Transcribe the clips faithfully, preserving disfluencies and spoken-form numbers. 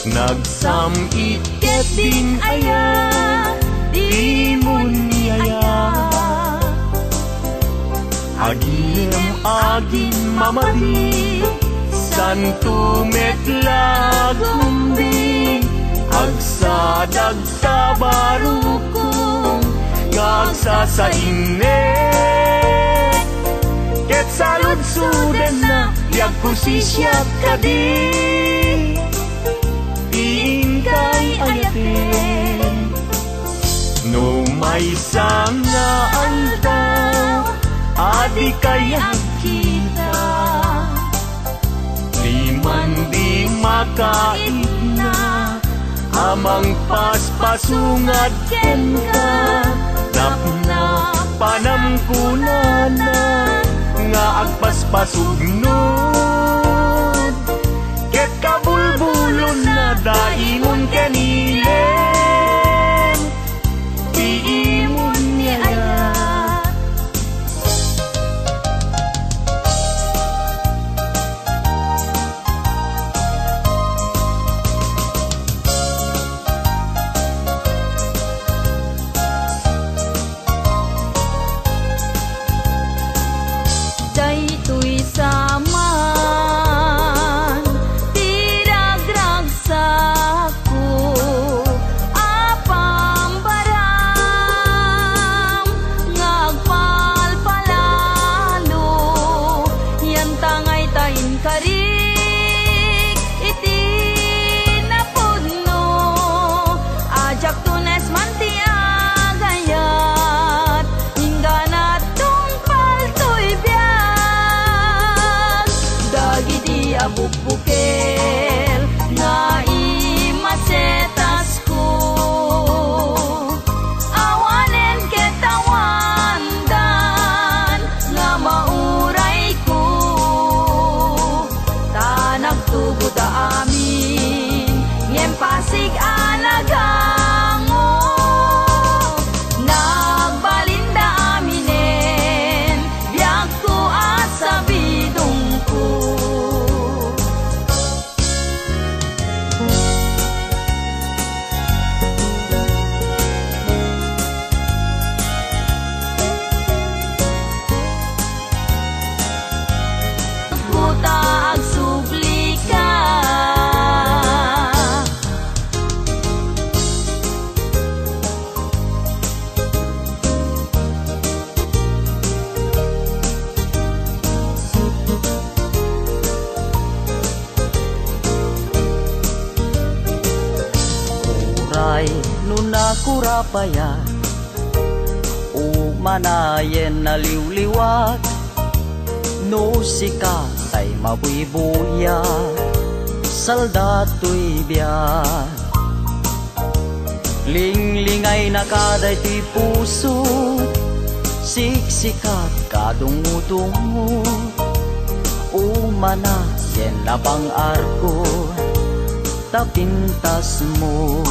Nagsam-it ket din aya, dimon ni aya. Aginem agin mamadi, santo met la agumbi, agsadag ta barukong nga agsasainnek. Ket saludsodenna, ti agkusisiak kadi, ti inkay ayaten. No maysa nga aldaw a dikay agkita, diman di makaitna a mangpaspasungad kenka. Napnapanam kunana nga agpaspasugnud, ket kabulbulonna daimon ken ilem ti imon ni ayat. Daytoy saman ti ragragsakko a pambaram nga agpalpalalo. Yan tangay ta inkarik iti napudno a diak tunes man ti agayat. Inggana tungpal toy biag dagidi a bukbukel nga imasetasko. Awanen ket awandan nga maurayko, ta nagtugoda amin, ngem pasig a nagango. Nagbalinda aminen, biagko a sabidongko. Buta agsubli ka. Uray no nakurapayak, umanayen naliwliwak, no sika tay mabuybuya, salda toy biag. Linglingaynaka daytoy puso, siksikat kadungudungo. Umana yen labang-arko, ta pintasmo.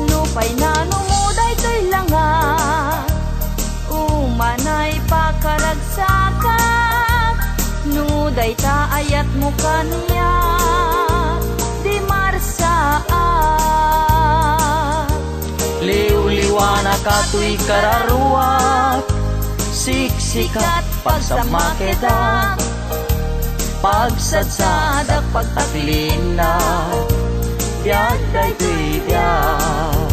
Nupay nanumo daytoy langa, umanay pakaragsakak, no dayta ayatmo kaniak, di marsaak. Liwliwanaka toy kararuak, siksikat pagsamakedak, pagsadsadak pagtaklinak, biag daytoy biag.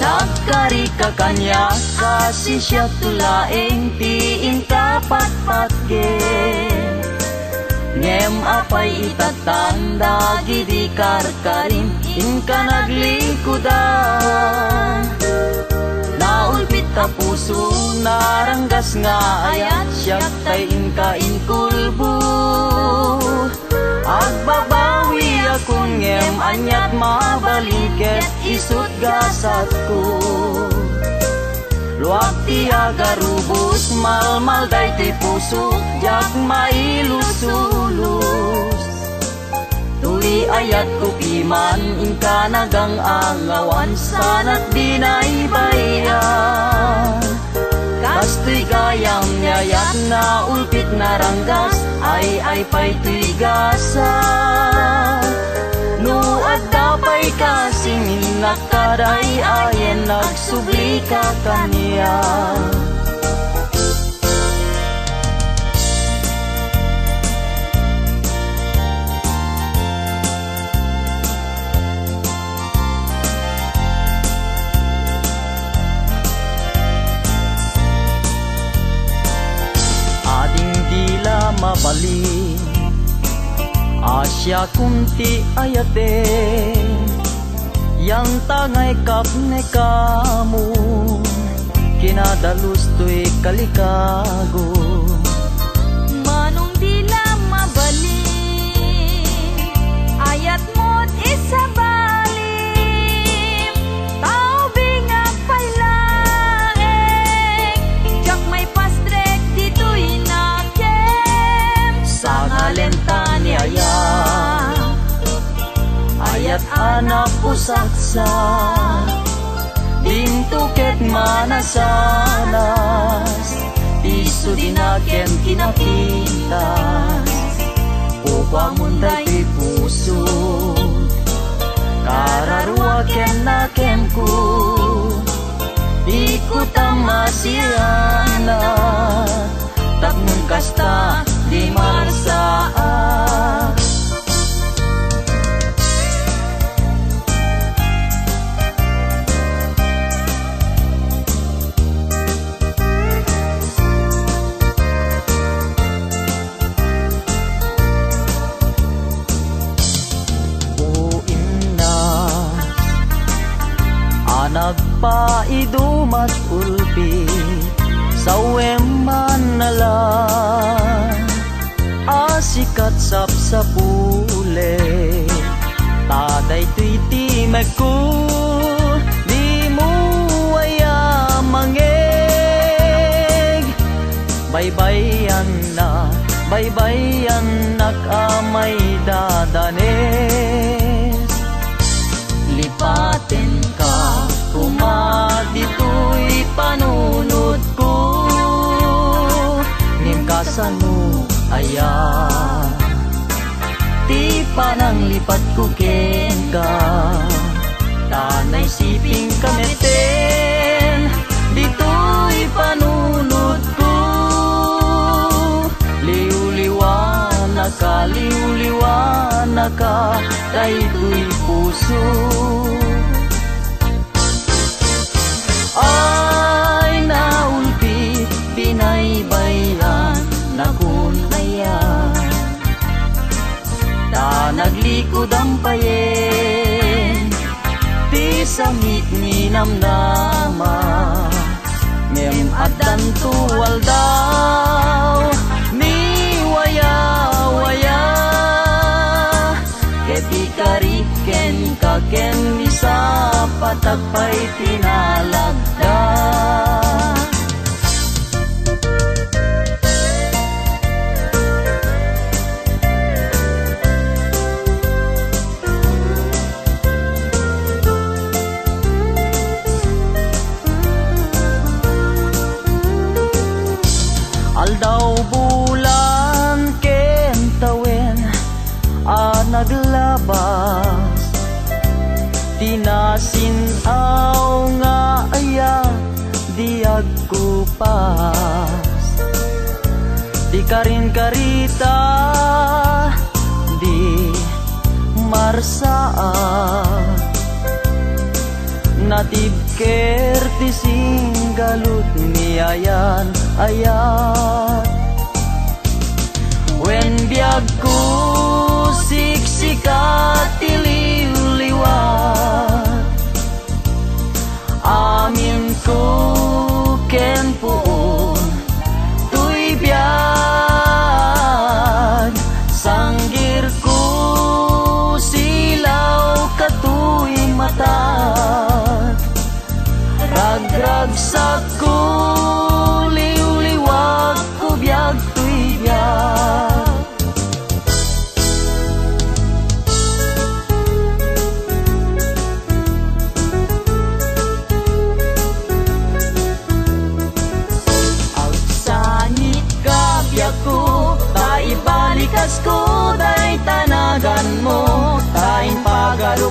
Nagkarika kaniak a sisiato laeng ti inka patpatgen. Ngem apay itattan dagidi karkarim inka naglingkodan? Naulpit a puso, naranggas nga ayat, siak tay inka inkulbo. Agbabawiakon ngem aniat mabalin ket isut' gasatko. Luag ti agarubos, malmal daytoy pusok, diak mailusulos. Ayatko piman, inka nagang-angawan, sanat binaybay-an. Kastoy gayam ni ayatna, ulpit naranggas, ay-ay pay toy gasat. No adda pay kasim, innak kad ay-ayen, agsublika kaniak. Ading di la mabalin a siakon ti ayatem. Yantangay kapnekam, kinadalus toy kalikago. Manong di la mabalin, ayat mo't isabalim. Tao bingag pay laeng, diak maipastrek ditoy nakem. Sangalenta ni ayat, ayat a napusaksak, dinto ket manasanas, ti isu di nakem kinapintas. Kukuamon daytoy puso, kararua ken nakemko, diko ta masianna. Tapno kasta, di marsaak. Buinna a nagpaidumat ulpi, sawem man nalan a sikat sapsapulek. Ta daytoy ti mekko, dimo aya mangeg. Baybayanna, baybayannak a maidadanes. Lipatenka koma ditoy panunotko, ngem kasano aya ti pananglipatko kenka? Ta naisipingka metten ditoy panunotko. Liwliwanaka, liwliwanaka daytoy puso. Ay, naulpi, binaybayan nakon aya. Ta naglikudan payen ti sangit ni namnama. Ngem addanto aldaw ni wayawaya, ket ikari kenka ken misapatak pay ti nalagda. Aldaw, bulan, ken tawen a naglabas, ti nasin-aw nga ayat di agkupas. Ti karinkarita di marsaak. Natibker ti singgalut ni ayan-ayat. Wen biagko siksika ti liwliwa, aminko ken puon toy biag. Sanggirko silawka toy matak. Ragragsakko, liwliwakko biag toy biag.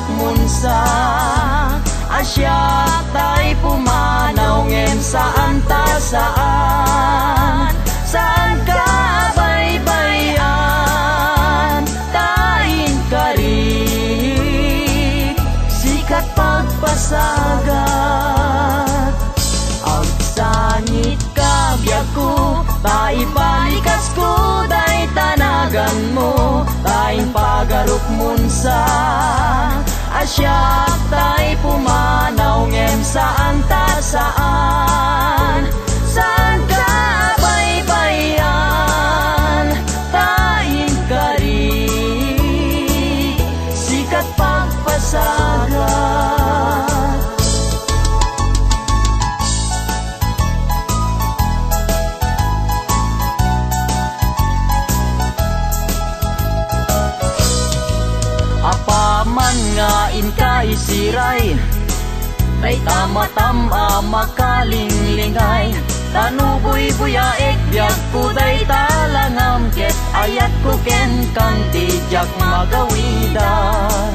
Munsa, a siak tay pumanaw ngem saan ta saan, saan ka baybay-an, ta inkari, sikat pagpasagat. Agsangit ka biagko, ta ibalikasko dayta naganmo, ta impagarok munsa. A siak tay pumanaw ngem saan ta saan, saan ka baybay-an, ta inkari, sikat pagpasagat. Apaman nga inka isiray dayta matam a makalinglingay, ta no buybuyaek biagko dayta langam ket ayatko kenka, diak magawidan.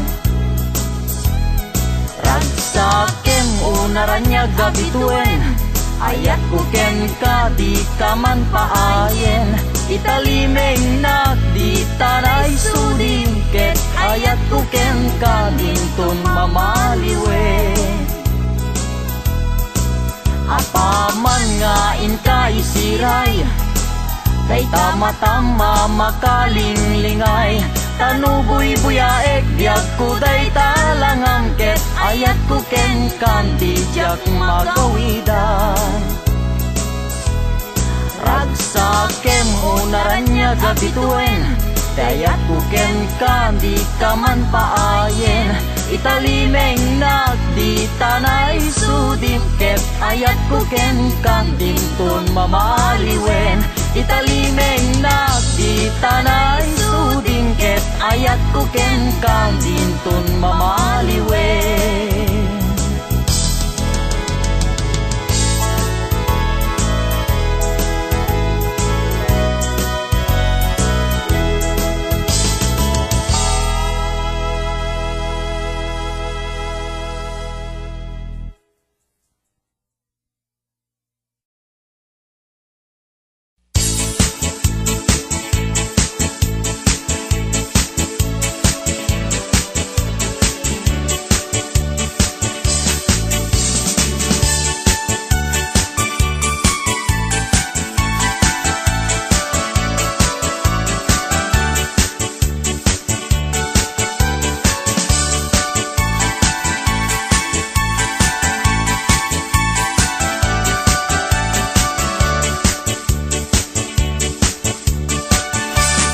Ragsakem, unaraniag a bituen, ayatko kenka, dika man paayen. Italimengnak dita naisudim, ket ayatko kenka, dinton mamaliwen. Apaman nga inka isiray dayta matam a makalinglingay, ta no buybuyaek biagko dayta langam ket ayatko kenka, diak magawidan. Ragsakem, unaraniag a bituen, ti ayatko kenka, dika man paayen. Italimengnak dita naisudim, ket ayatko kenka, dinton mamaliwen. Italimengnak dita naisudim, ket ayatko kenka, dinton mamaliwen.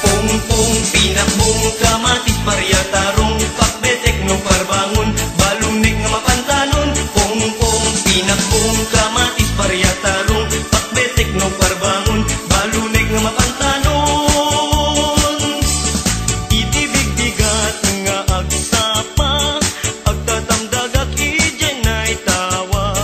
Pungpung, pinakbong, kamatis, parya, tarong, pakbetek no parbangon, balunek nga mapantanon. Pungpung, pinakbong, kamatis, parya, tarong, pakbetek no parbangon, balunek nga mapantanon. Iti bigbigat nga agsapa, agtatamdagak idiay naytawa.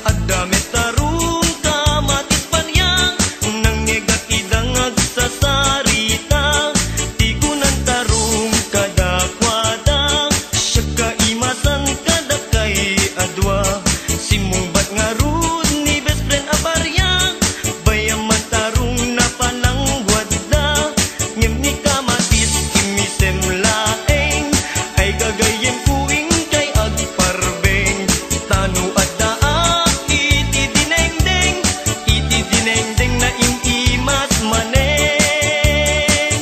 Adda met tarong, kamatis, parya, nangngegak ida nga agsasarita. Ti kunan tarong kadakuada, siak kaimasan kadakay a dua. Simmungbat ngarud ni best friend a parya, bayam man tarong napanangguadda. Ngem ni kamatis, immisem laeng, ay gagayyemko inkay agparbeng. Ta no addaak iti dinengdeng, iti dinengdeng naim-imas manen.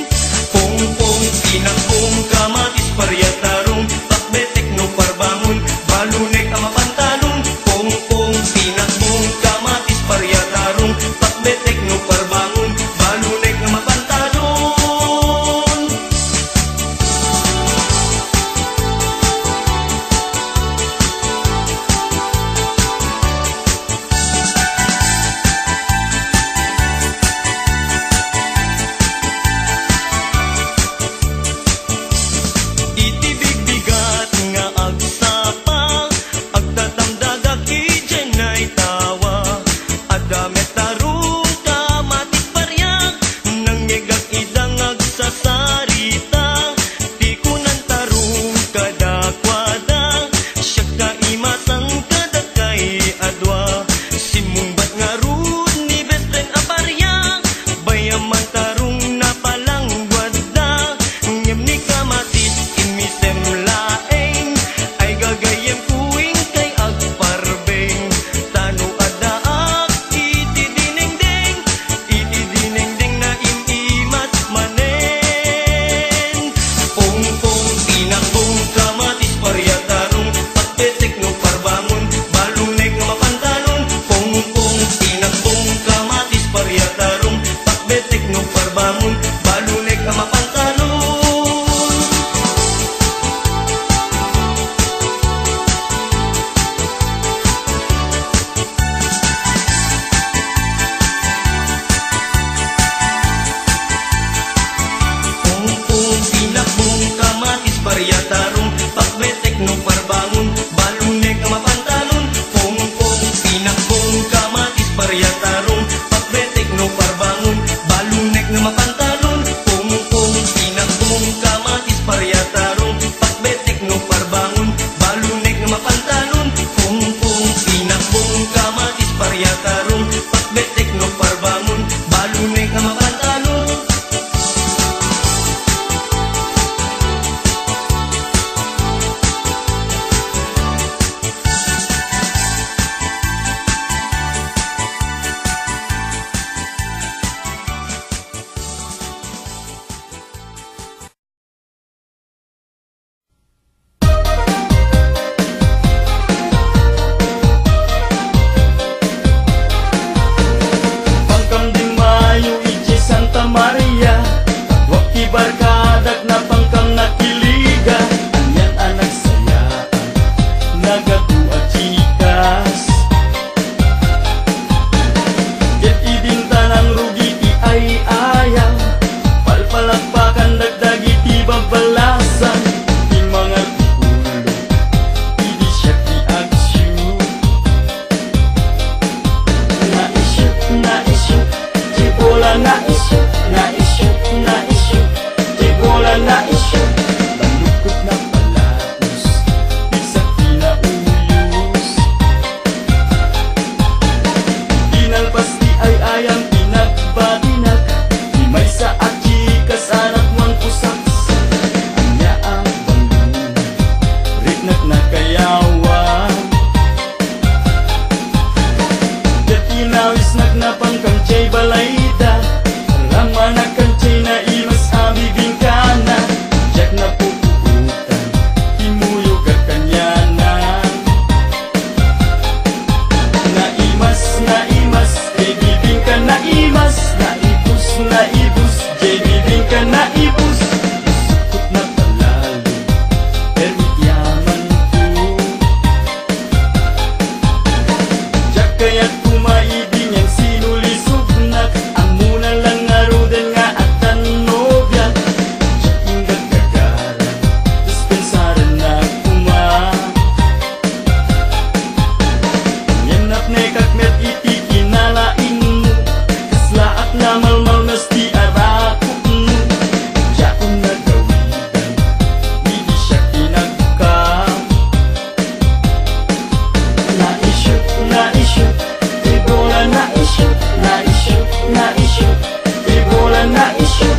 Pungpung, pinakbong, kamatis, parya, tarong, pakbetek no parbangon, balunek a mapantanon. Pungpung, pinakbong, kamatis, parya, tarong, pakbetek no parbangon, balunek a mapantanon. Kandak dagiti babbalasang ti mangartikulo idi siak ti agsio. Naisyo, naisyo, ti bola, naisyo, naisyo, naisyo, ti bola, naisyo. Balukot na palaus, pisak ti nauyos. Dinalpas ti ay-ayam ti nagbatinak, ti maysa a chikas a nakuan pusaksak. Ania a bangbang, riknak nakayawa. Ket inawisnak napan kantiay balayda, rammanak kantiay naimas a bibingkana. Diak napupuotan, immuyogak kaniana. Naimas, naimas, diay bibingka, naimas, naibus, naibus, diay bibingka, naibus. Sukot na palalo, permi ti amanko. Diak kayat koma idi ngem sinulisognak, ammona lang ngaruden nga addan nobiak. Diak inggagagaran, dispensarennak koma. Ngem napnekak met iti kinalaingmo, kaslaak namalmalmes ti arakupmo. Diakon nagawidan, idi siak ti nagka. Naisyo, naisyo, ti bola, naisyo, naisyo, naisyo, ti bola, naisyo.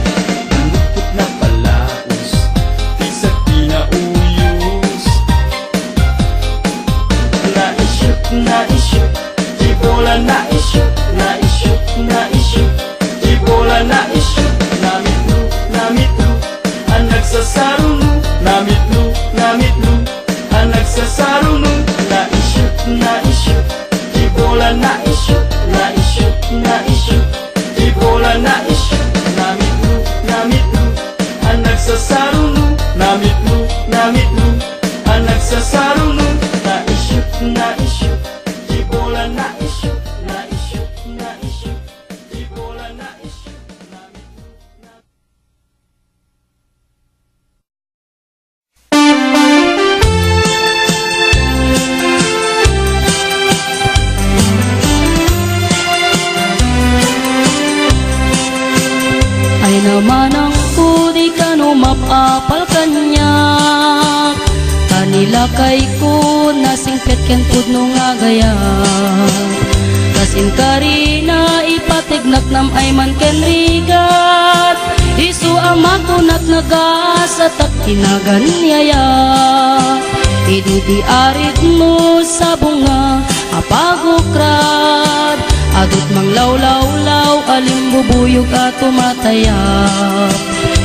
Nalukot na palaus, pisak ti nauyos. Naisyo, naisyo, ti bola, naisyo, naisyo, naisyo, ti bola, naisyo. Namitlo, namitlo, a nagsasaruno. Namitlo, namitlo, a nagsasaruno. Naisyo, naisyo, ti bola, naisyo, naisyo, naisyo, ti bola, naisyo. Namitlo, namitlo, a nagsasaruno. Namitlo, namitlo, a nagsasaruno. Naisyo, naisyo, ti bola, naisyo, naisyo, naisyo, ti bola, naisyo. Namitlo, namitlo. Ay namanangko, di kano mapapal kaniak, ta ni lakayko nasingpet ken pudno nga agayat. Kas inkarina, ipategnak nam-ay man ken rigat. Isu a makunak, nagasatak ti naganiayak. Idi ti arigmo, sabong nga a pagukrad, adut manglawlawlaw a limbubuyog a tumatayap.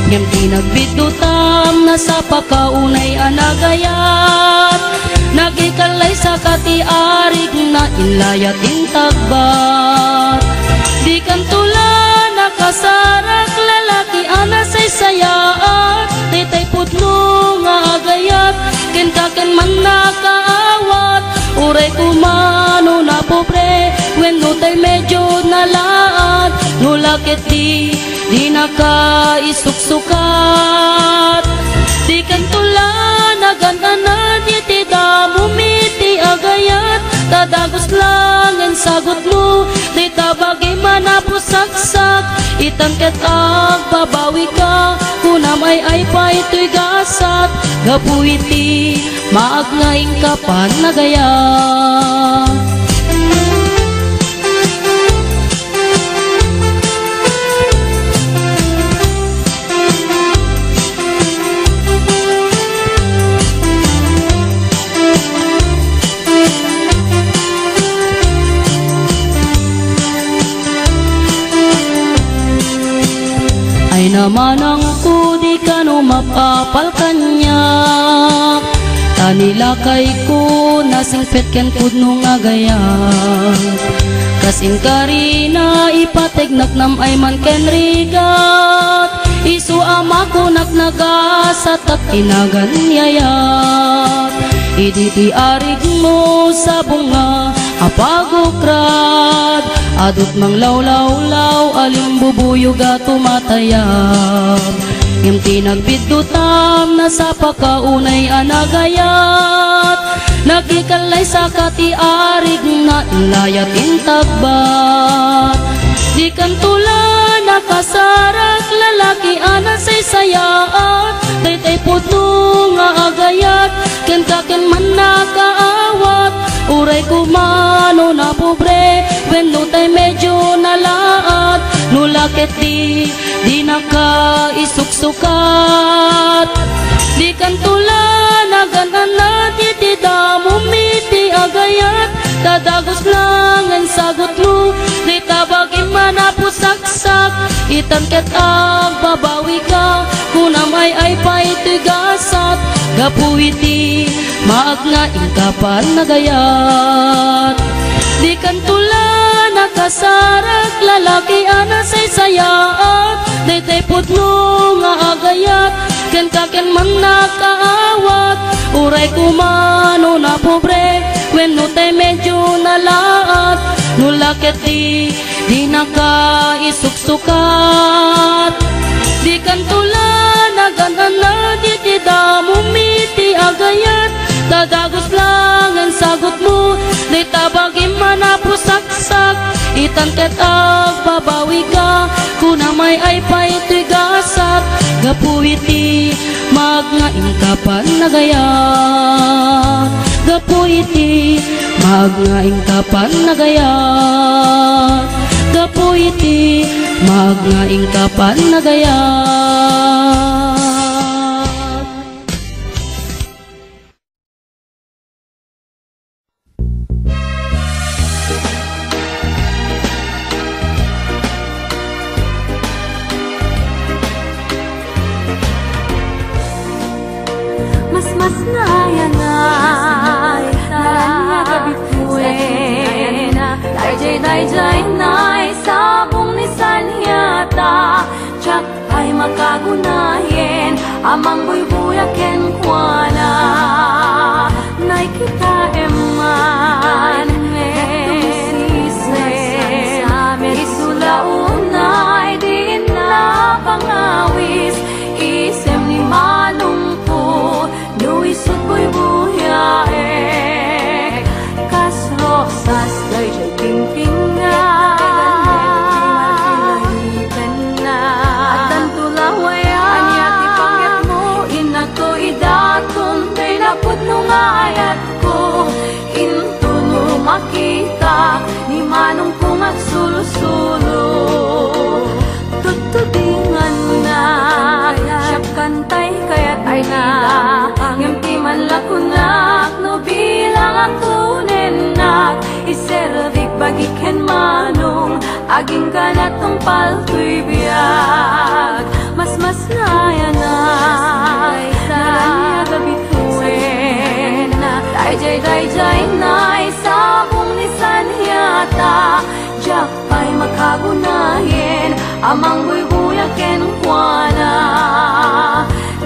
Ngem ti nagbiddutam, nasapaka unay a nagayat. Nagikallaysaka ti arigna, inlayat intagbat. Dikanto la nakasarak, lalaki a nasaysayaat. Daytay pudno nga agayat, kenka ken mannakaawat. Uray koma no napobre, wenno tay medyo nalaat, no la ketdi dinaka isuksukat. Dikanto la nagan-anad iti damom iti agayat, ta dagus laeng sagutmo, dayta bagim a napusaksak. Itan ket agbabawika, kunam ay-ay pay toy gasat, gapu iti maag nga inka pannagayat. Ay namanangko, di kano mapapal kaniak, ta ni lakayko nasingpet ken pudno nga agayat. Kas inkarina, ipategnak nam-ay man ken rigat. Isu a makunak, nagasatak ti naganiayak. Idi ti arigmo, sabong nga a pagukrad, adut manglawlawlaw a limbubuyog a tumatayab. Ngem ti nagbiddutam, nasapaka unay a nagayat. Nagikallay saka ti arigna, inlayat intagbat. Dikanto la nakasarak, lalaki a nasaysayaat. Daytay pudno nga agayat, kenka ken mannakaawat. Uray koma no napobre, wenno tay medyo nalaat. No la ketdi, dinaka isuksukat. Dikanto la nagan-anad iti damom iti agayat. Ta dagus laeng sagutmo, dayta bagim a napusaksak. Itan ket agbabawika, kunam ay-ay pay toy gasat. Gapu iti maag nga inka pannagayat. Dikanto la nakasarak, lalaki a nasaysayaat. Daytay pudno nga agayat, kenka ken mannakaawat. Uray koma no napobre, wenno tay medyo nalaat. No la ketdi, dinaka isuksukat. Dikanto la nagan-anad iti damom iti agayat. Ta dagus laeng sagutmo, dayta bagim a napusaksak. Itan ket agbabawika, kunam ay-ay pay toy gasat. Gapu iti maag nga inka pannagayat. Gapu iti maag nga inka pannagayat. Gapu iti maag nga inka pannagayat. Masmasnayan a, masmasnayan a, daydiay, daydiay, sabong ni Saniata. Diak pay makagunayen a mangbuybuya kenkuana. Nay kitaem man, met tumisisen, isu la unay diin la pangawis, isem ni manongko, no isut buybuyaek. Kas rosas daydiay pingpinga. Addanto la waya. Ania ti panggepmo? Innakto idaton, tay napudno nga ayatko. Intono makitak ni manongko nga agsulosulo. Tudtudingannak, siak kantay kayatna. Ngem ti man la kunak, no bilang a kunennak, iserbik bagi ken manong, agingga natungpal toy biag. Masmasnayan a, daydiay, daydiay, nay sabong ni Saniata. Diak pay makagunayen a mangbuybuya kenkuana.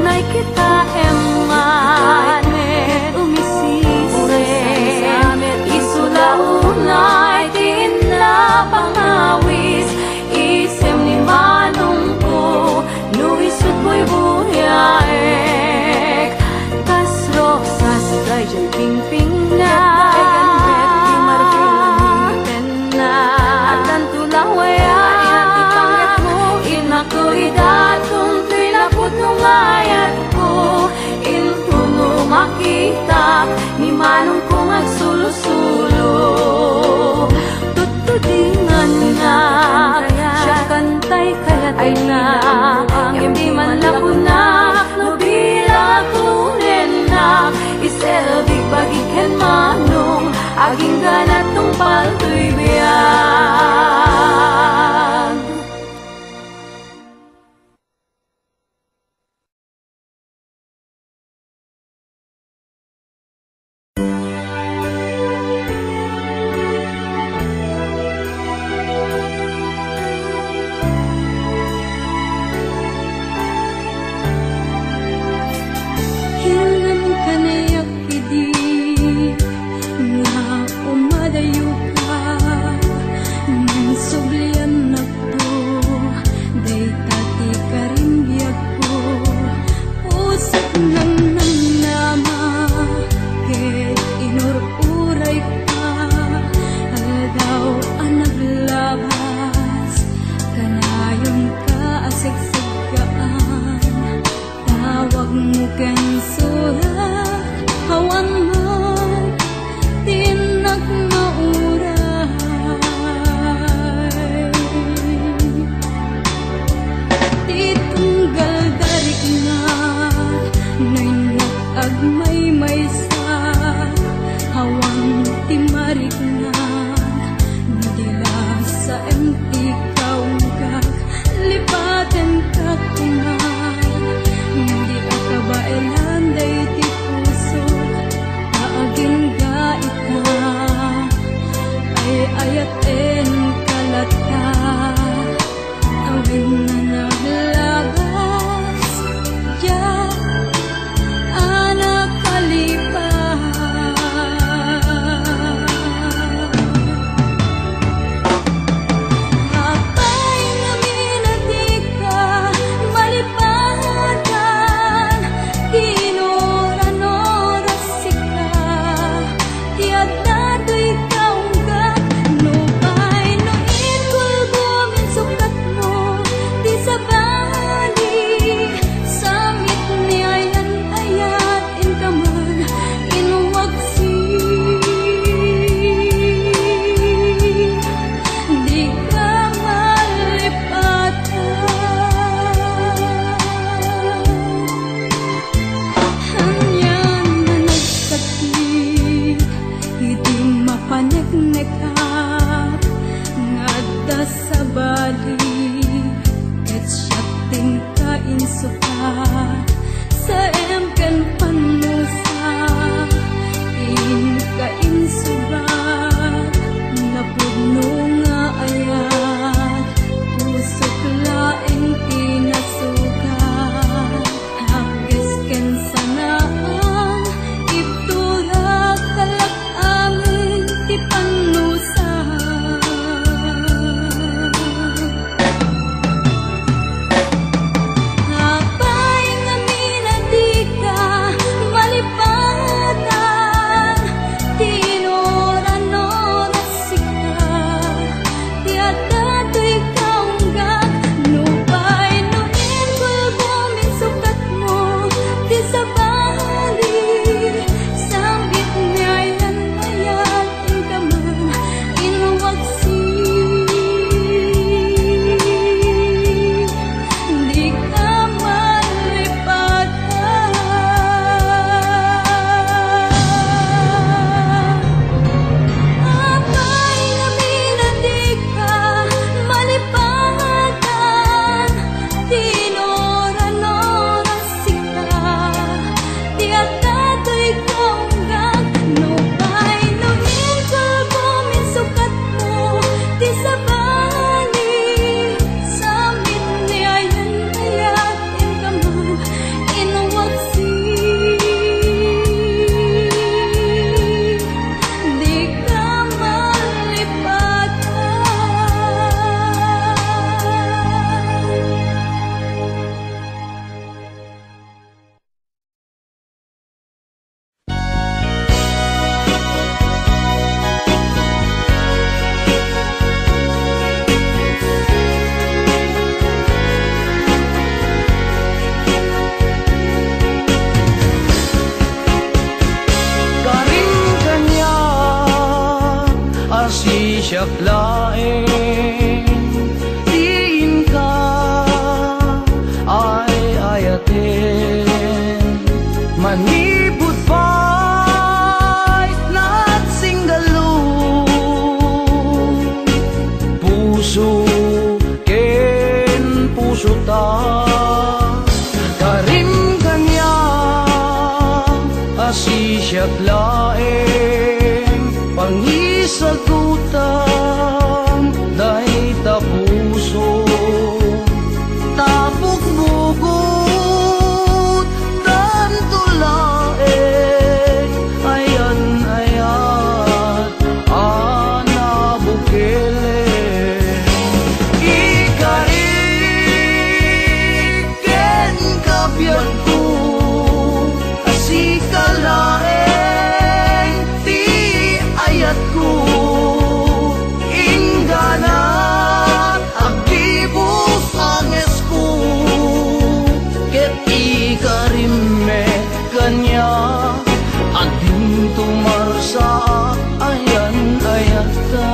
Nay kitaem man, met umisisen, isu la unay ti inla pangawis, isem ni manongko, no isut buybuyaek. Kas rosas daydiay pingpingna. Addanto la waya. Ania ti panggepmo? Siak laeng ti inka ay-ayaten, manipud pay nagsinggallo. Puso ken pusota, karim kaniak a sisiak laeng pangisagutam dayta puso. Tapok bugot tanto laeng ayan-ayat a nabukelen. Ikari ken kabiagko, a sika laeng ti ayatko. Inggana agdibus angesko, ket ikarim met kaniak a dinto marsaak ayan-ayatta.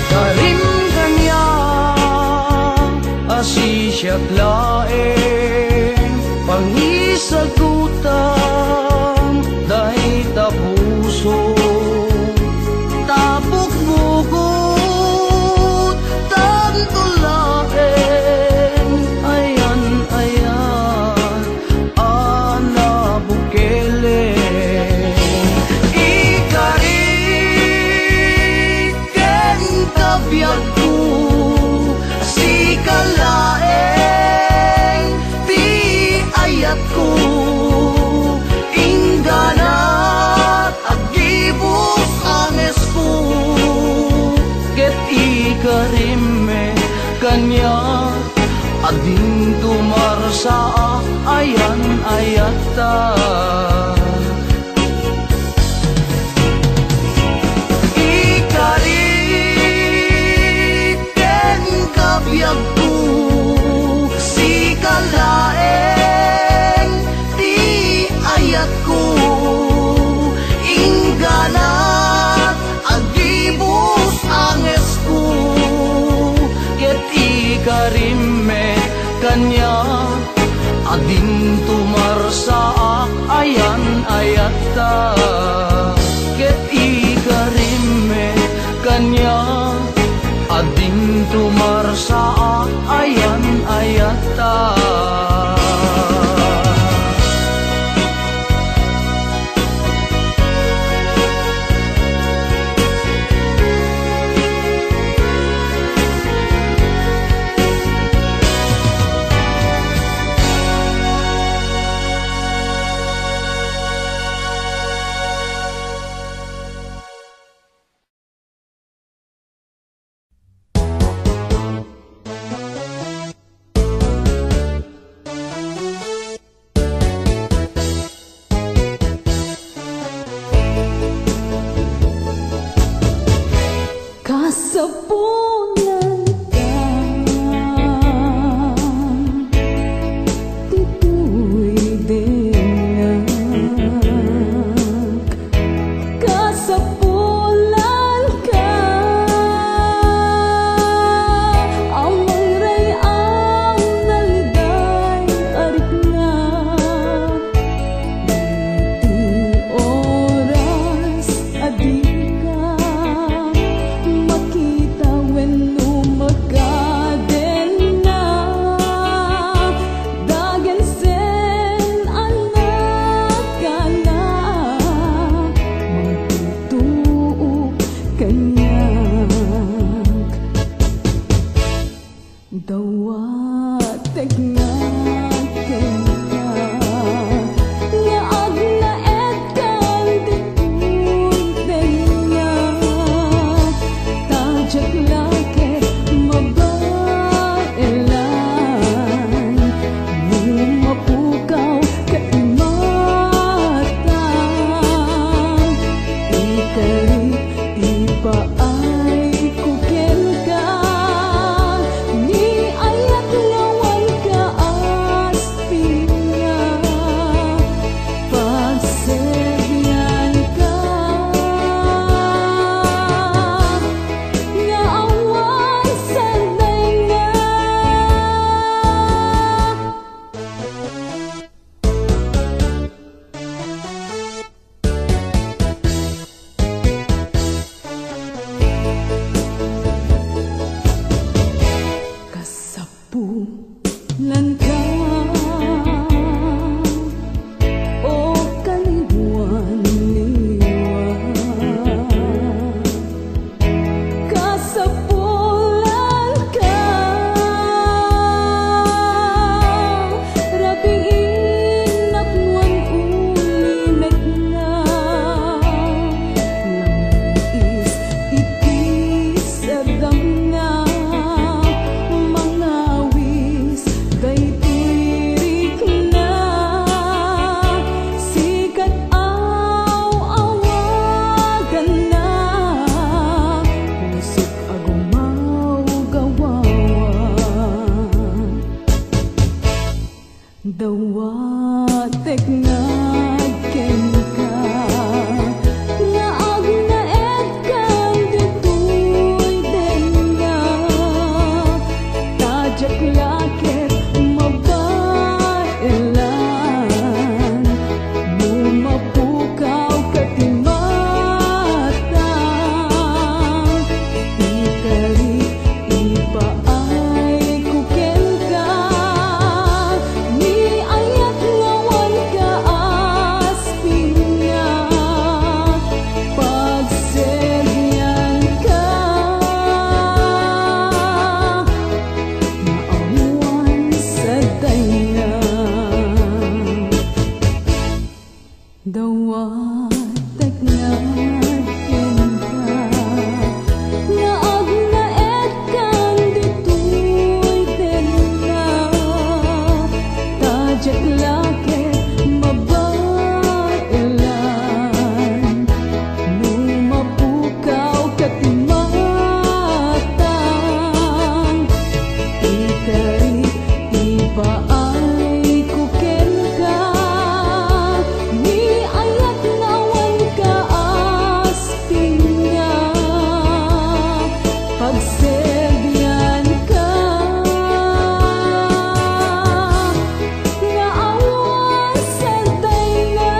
Karim kaniak a sisiak laeng pangisagutam dayta puso. Tapok bugot tanto laeng ayan-ayat a nabukelen. Ikari ken kabiagko, sika laeng ti ayatko. Inggana agdibus angesko, ket ikarim met kaniak a dinto marsaak ayan-ayatta. Ikari ken kabiagko, sika laeng ti ayatko. Inggana agdibus angesko, ket ikarim met kaniak a dinto marsaak ayan-ayatta. Ket ikarim met kaniak a dinto marsaak ayan-ayatta. Teknad kenka nga agnaedkan ditoy denna, ta diak la ket mabaelan no mapukaw ka ti mata. Ikarit, ipaayko kenka ni ayat nga awan ka a spinga, pagserbianka nga awan sa daynga. Dawatek nga kenka nga agnaedkan ditoy denna, ta diak la ket mabaelan no mapukaw ka ti mata. Ikarit, ipaayko kenka ni ayat nga awan ka a spinga, pagserbianka nga awan sa daynga,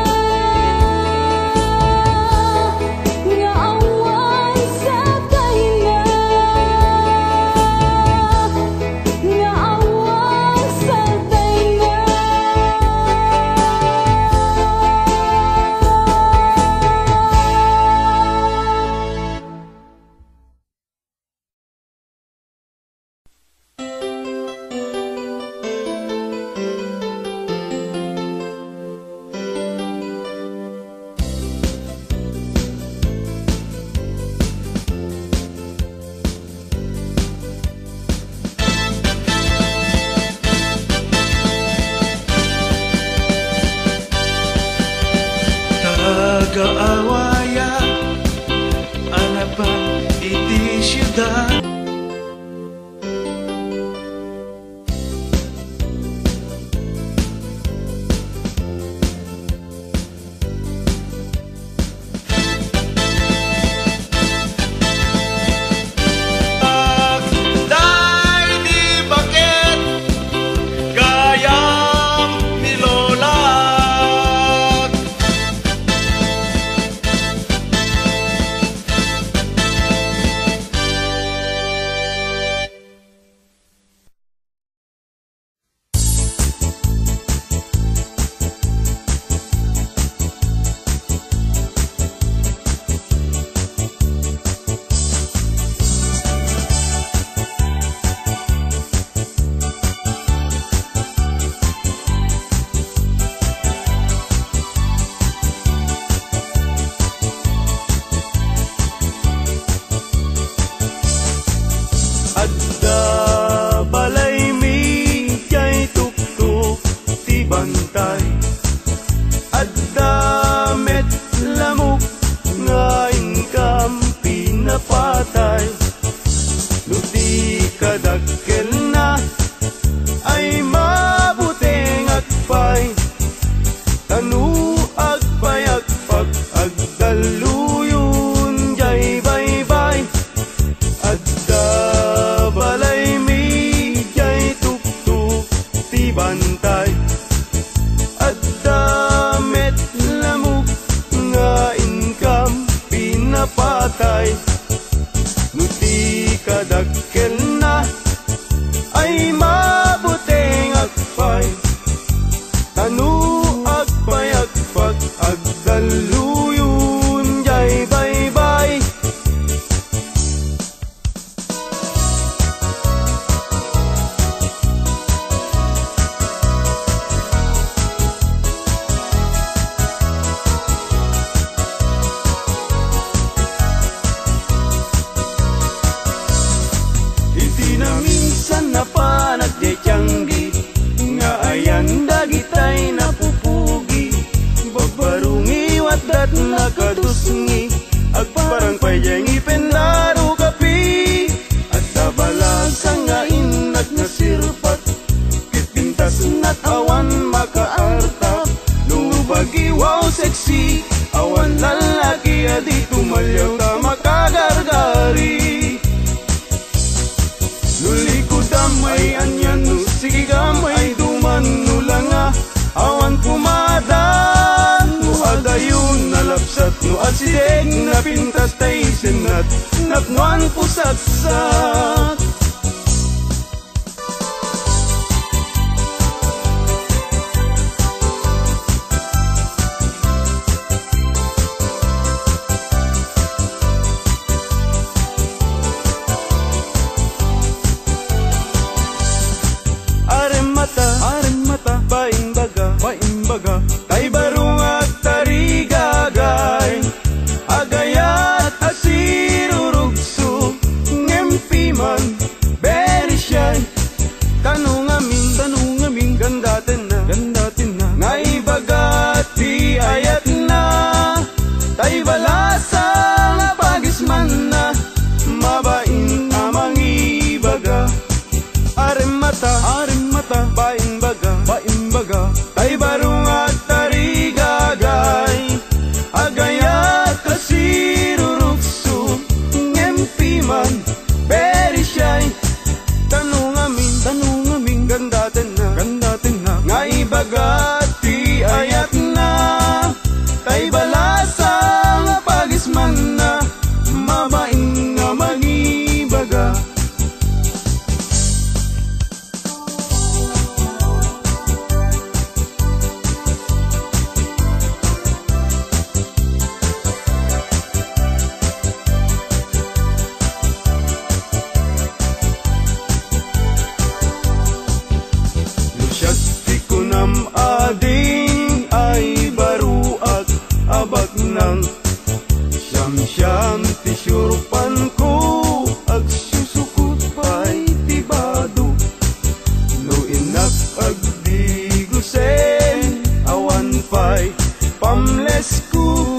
nga awan sa daynga, nga awan sa daynga. Taga-awayan a napan iti siudad. Agday di baket gayam ni Lola. Adda balaymi diay tuktok ti bantay. Adda met lamok nga inkam pinapatay. No di kadakkelna ay mabutengak pay. Ta no agpayagpak, agdalluyon diay baybay. Adda balaymi diay tuktok ti bantay. Adda met lamok nga inkam pinapatay. No di kadakkelna ay mabutengak pay. Ta no agpayagpak, agdalluyon diay baybay. Iti naminsan napanak diay tianggi, nga ayan dagitay napupugi. Babbarungi, waddat nakadusngi, agparang pay diay ngipen daro kapi. Adda balasang nga innak nasirpat, ket pintasnak awan makaarta. Pintas tay sennat, napnoan pusaksak. Aremmata, aremmata, baimbaga, baimbaga, tay baro nga agtarigagay. Agayat a sirurugso, ngem piman, very shy. Tano ngamin, tano ngamin, gandatenna, gandatenna, nga ibaga ti ayatna. Tay balasang a pagismanna, mabain a mangibaga. Aremmata, aremmata, baimbaga, baimbaga, tay baro nga agtarigagay. Agayat a sirurugso, ngem piman, very shy. Tano ngamin, tano ngamin, gandatenna, gandatenna, nga ibaga ti ayatna. Tay balasang a pagismanna, mabain nga mangibaga. No siak ti kunam ading ay baroak a baknang, siamsiam ti siurpanko, agsusukot pay ti bado. No innak agdigusen, awan pay pamlesko.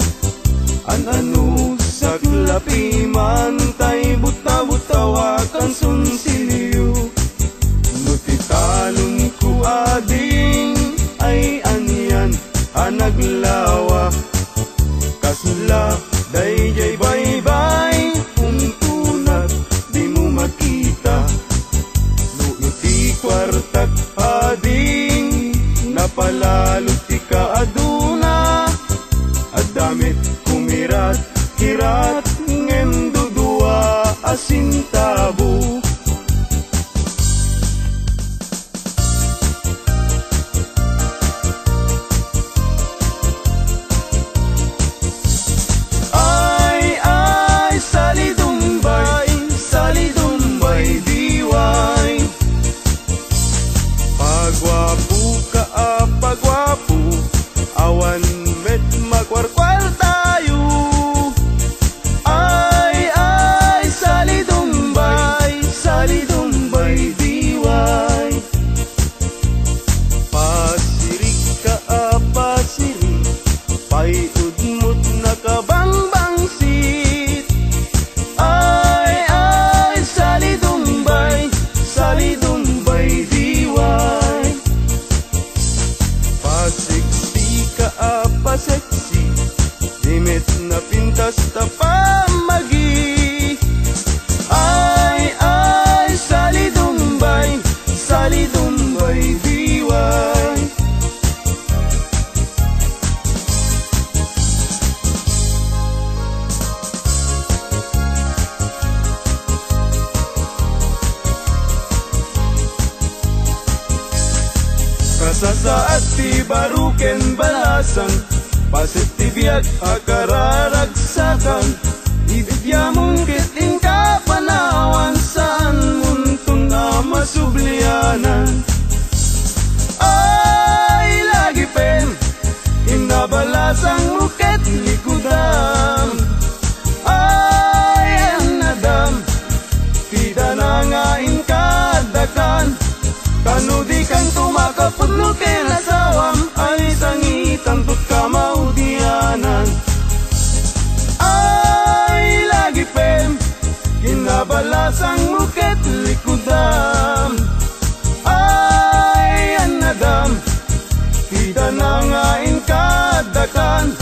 An-ano, saklapi man tay buta-butaw a kansunsilyo. No ti talonko ading ay anian a naglawa, kasla daydiay baybay, untonat dimo makita. No iti kuartak ading napalalo ti kaaduna, adda met kumirat-kirat ngem dudua a sentabo. Ay, ay, salidumbay, salidumbay, diway. Paguapo ka a paguapo, awan met makuarkuartayo. Ay, ay, salidumbay, salidumbay, diway. Pasirik ka a pasirik, pay udmot nakabangbangsit. Ay, ay, salidumbay, salidumbay, diway. Paseksi ka a paseksi, di met napintas ta pammagi. Ay, ay, salidumbay, salidumbay, diway. Kasasaad ti baro ken balasang, paset ti biag a kararagsakan. Idiamon ket inka panawan, saanmonton a masublianan. Ay, lagipem, inna balasangmo ket likudam. Ay, annadam, ti dana nga inka addakan. Tano dikanto makapudno ken asawam, ay sangitanto ti kamaudianan. Ay, lagipem, inna balasangmo ket likudam. Ay, annadam, ti dana nga inka addakan.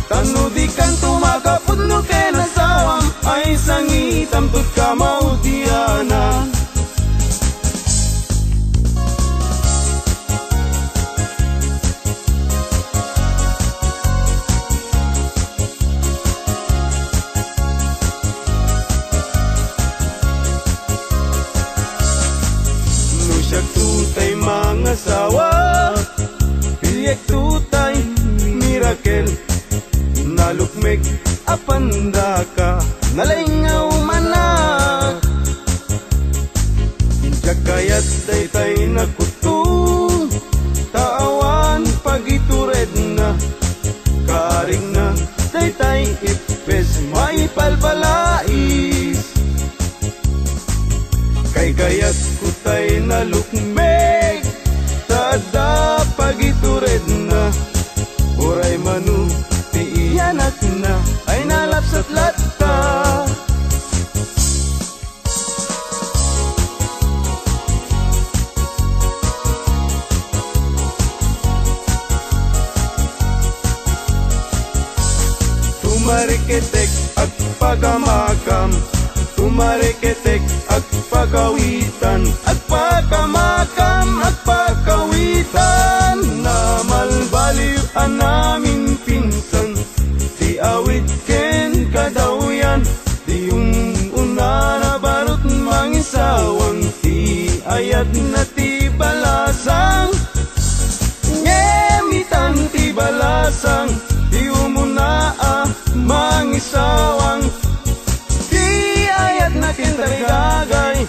Tano dikanto makapudno ken asawam, ay sangitanto ti kamaudianan. Diak tutay mirakel, nalukmek a pandaka, nalaing a umanak. Diak kayat daytay nakuto, ta awan pagituredna, kaarigna daytay ippes maipalpalais. Kaykayatko tay nalukmek, ta adda pagituredna. Uray mano ti iyanakna ay nalapsat latta. Tumariketek, agpakamakam, tumariketek, agpakawitan, agpakamakam, agpakawitan. Namalbaliw a naminpinsan, ti awit ken kadawyan, ti um-una nabarut mangisawang, ti ayatna ti balasang. Ngem itan ti balasang, ti umuna a mangisawang. Ti ayatna ken tarigagay,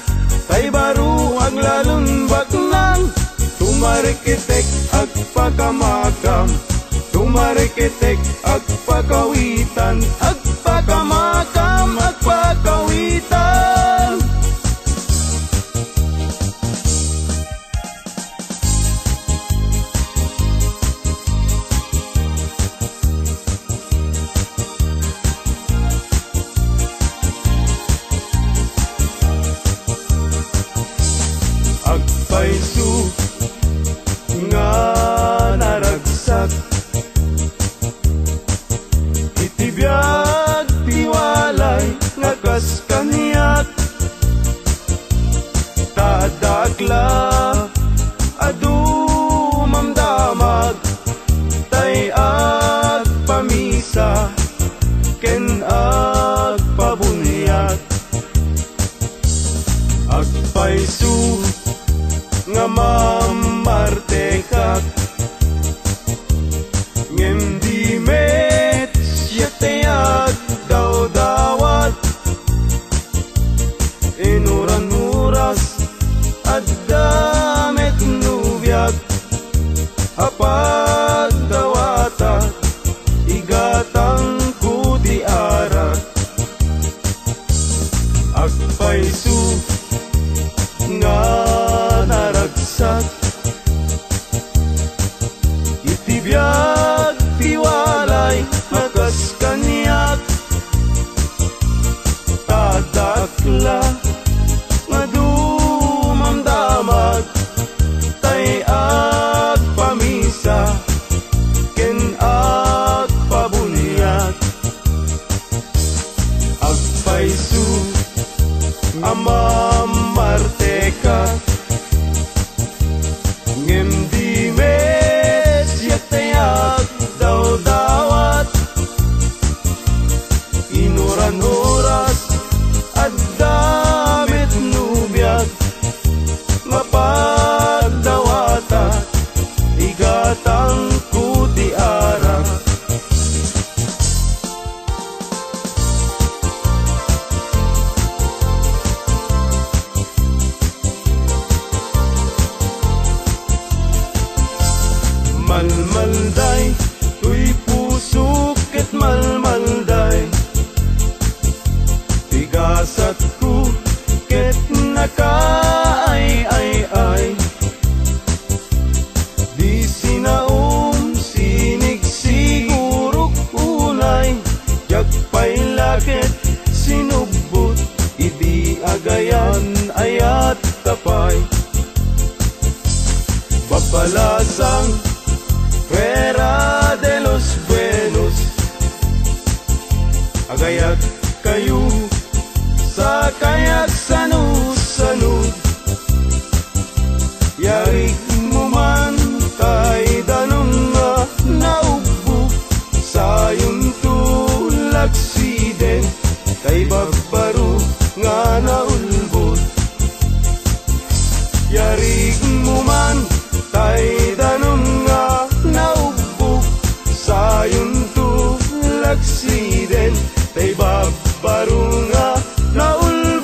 tay baro aglalon baknang. Tumariketek, agpakamakam. Tumariketek, agpakawitan. Agpakamakam, agpakawitan. Agpayso nga naragsak iti biag ti walay nga kas kaniak. Ta dakla a dumamdamag, tay agpamisa ken agpabuniag. Agpayso nga mammartekak, ngem di met siak ti agdawdawat. Inuran-uras, adda met no biag a pagdawatak, igatangko ti arak. Agpayso nga naragsak iti biag ti walay a kas kaniak. Ta dakla nga dumamdamag, tay agpamisa ken agpabuniag. Agpayso a mammartekak, ngem di met siak ti agdawdawat. Inuran-uras, adda met no biag nga pagdawatak, igatangko ti arak. Malmalday toy pusok ket malmalday ti gasatko ket nakaay-ay-ay. Di sinaom, sinigsigurok unay, diak pay la ket sinubbot idi agayan-ayatka pay. Babalasang, fuera President, tay babbaro nga naulbod.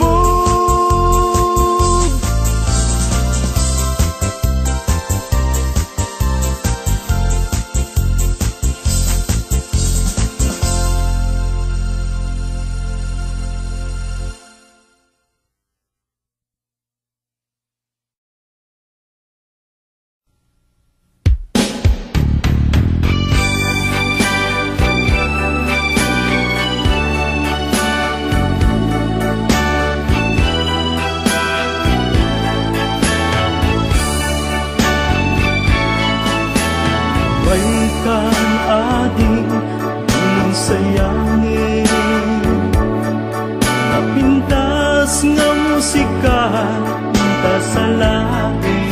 Maykan adi, Ginoo, sayangin. Napintas nga musika, inta sa laing.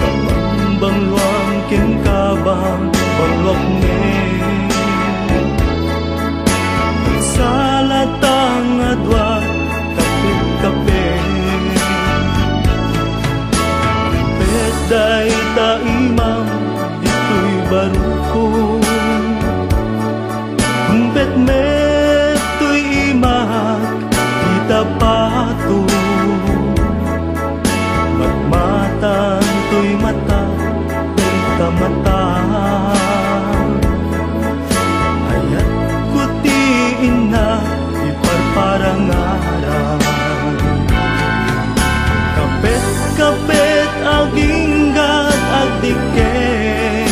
Kabang bangluam ken kabang bangluak ne. Salata nga dua, kapit-kapit. Pet dayta imam ditoy barukon. Petmet toy imak ita pato. Matmatan toy mata, dayta mata. Ayatko ti inna, iparparangaran. Kapet-kapet aginggat agdiket.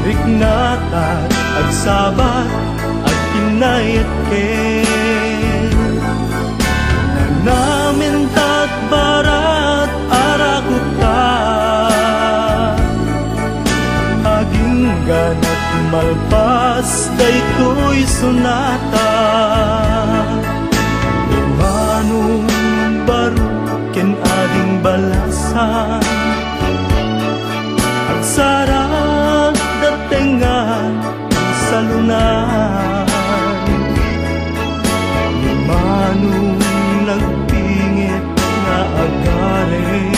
Riknatak, agsabat, agkinnayetke. Nanamentak barat, arakupta. Agingganak malpas daytoy sonata. Imanong baro ken ading balasan. Agsarag da tengnga salunay. Imanong nagpingit nga agaren.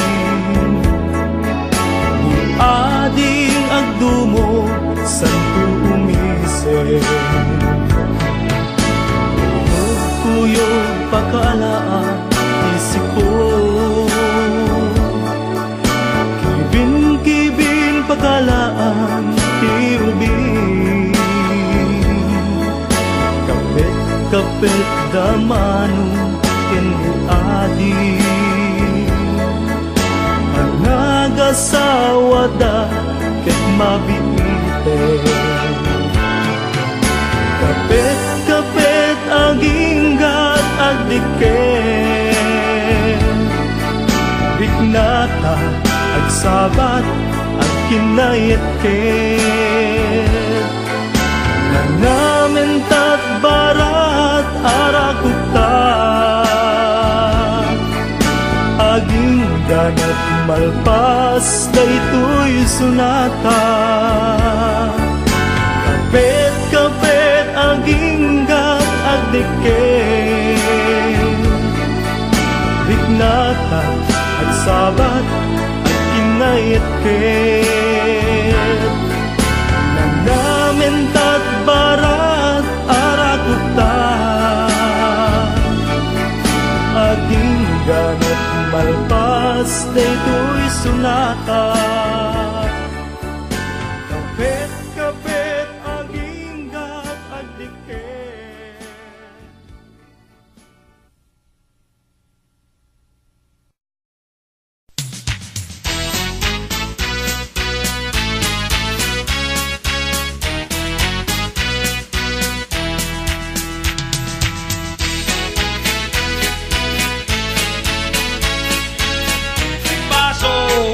Ni ading agdumo, santo umisen. Kuyog-kuyog pakaalaan ti siko. Kibin-kibin pakaalaan ti ubing. Kapet-kapet da Manong ken ni Adi. Panagasawa da ket mabiiten. Kapet-kapet aginggat agdiket. Riknatak, agsabat, agkinnayetket. Nanamentak barat, arakupta. Agingganak malpas daytoy sonata. Kapet-kapet aginggat agdiket. Riknatak, agsabat, agkinnayetket. Nanamentak barat, arakupta. Agingganak malpas daytoy sonata. Kapet-kapet aginggat agdiket. Baso,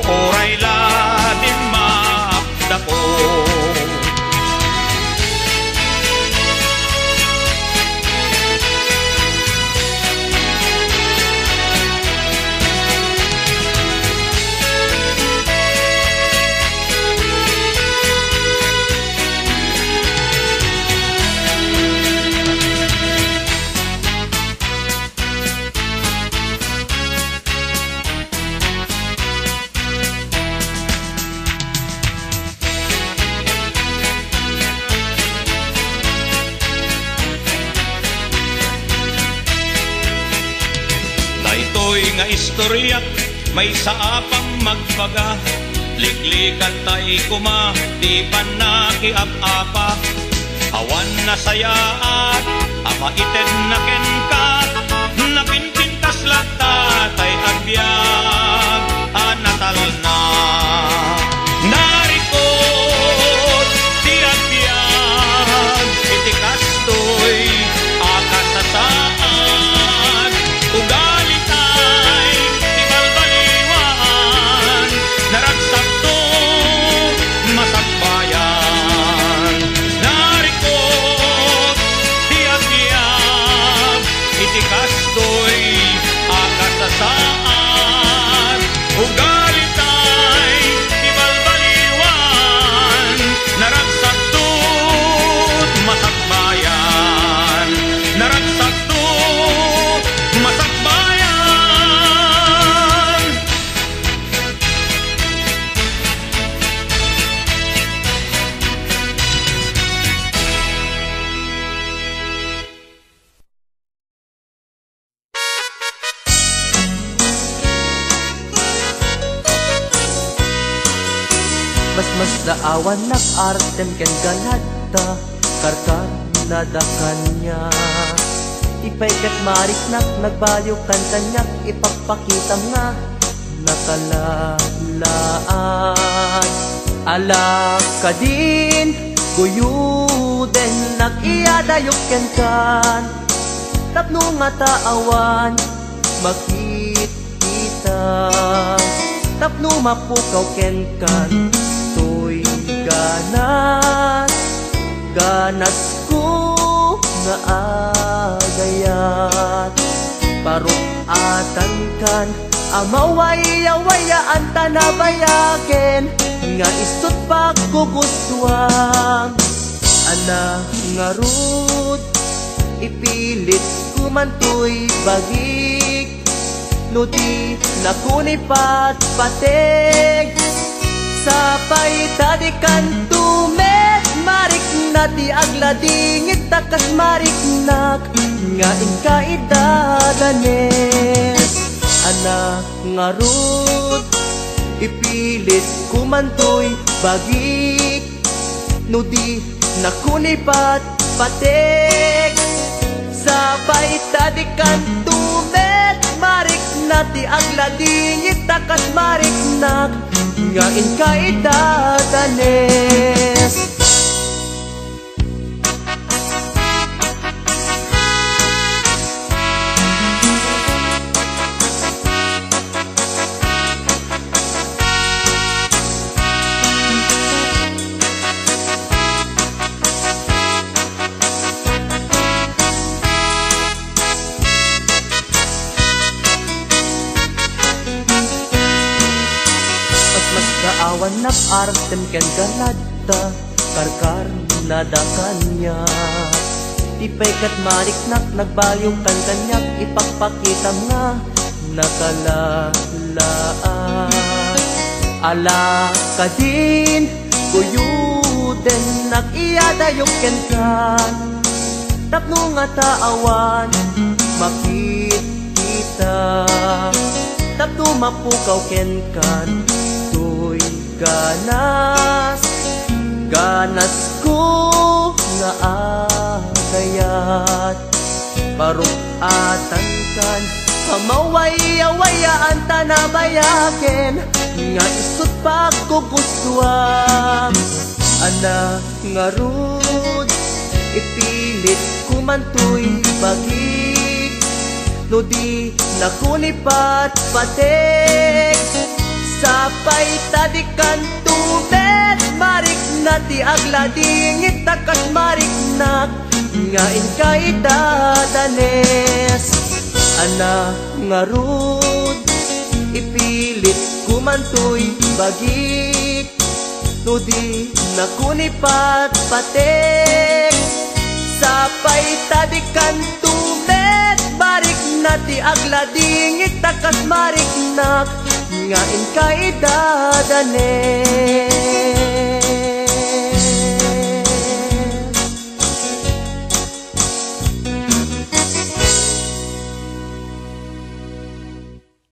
uray la Istoriak, maysa a pammagbaga, liklikan tay koma ti pannakiap-apa. Awan nasayaat a maitedna kenka, napinpintas latta tay agbiag a natalna. Narikut ti agbiag iti kastoy a kasasaad, ugali tay ti balbaliwan, naragsakto masakbayan. Narikut ti agbiag iti kastoy a kasasaad, ugali tay ti balbaliwan, naragsakto masakbayan, naragsakto masakbayan. Masmasdaawannak, artem ken ganadta, karkarnada kaniak. Ipay ket mariknak, nagbaliwkan kaniak, ipakpakitam nga nakalaat. Ala kadin, guyodennak, iyadayok kenkan, tapno ngata awan makitkita, tapno mapukaw kenkan toy ganas, ganasko nga agayat. Paruk-atankan a mawayawayaan ta nabayagen nga isut' paggugustuam. Anak ngarud, ipilitko man toy bagik, no di nakon ipatpatek. Sapay ta di kanto met marikna ti agladingit ta kas mariknak nga inka idadanes. Anak ngarud, ipilitko man toy bagik, no di nakon ipatpatek. Sapay ta di kanto met marikna ti agladingit ta kas mariknak nga inka idadanes. Masmasdaawannak, artem ken ganadta, karkarnada kaniak. Ipay ket mariknak, nagbaliwkan kaniak, ipakpakitam nga nakalaat. Ala kadin, guyodennak, iyadayok kenkan, tapno ngata awan makitkita, tapno mapukaw kenkan toy ganas, ganasko nga agayat. Paruk-atankan a mawayawayaan ta nabayagen nga isut' paggugustuam. Anak ngarud, ipilitko man toy bagik, no di nakon ipatpatek. Sapay ta di kanto met marikna ti agladingit ta kas mariknak nga inka idadanes. Anak ngarud, ipilitko man toy bagik, no di nakon ipatpatek. Sapay ta di kanto met marikna ti agladingit ta kas mariknak nga inka idadanes.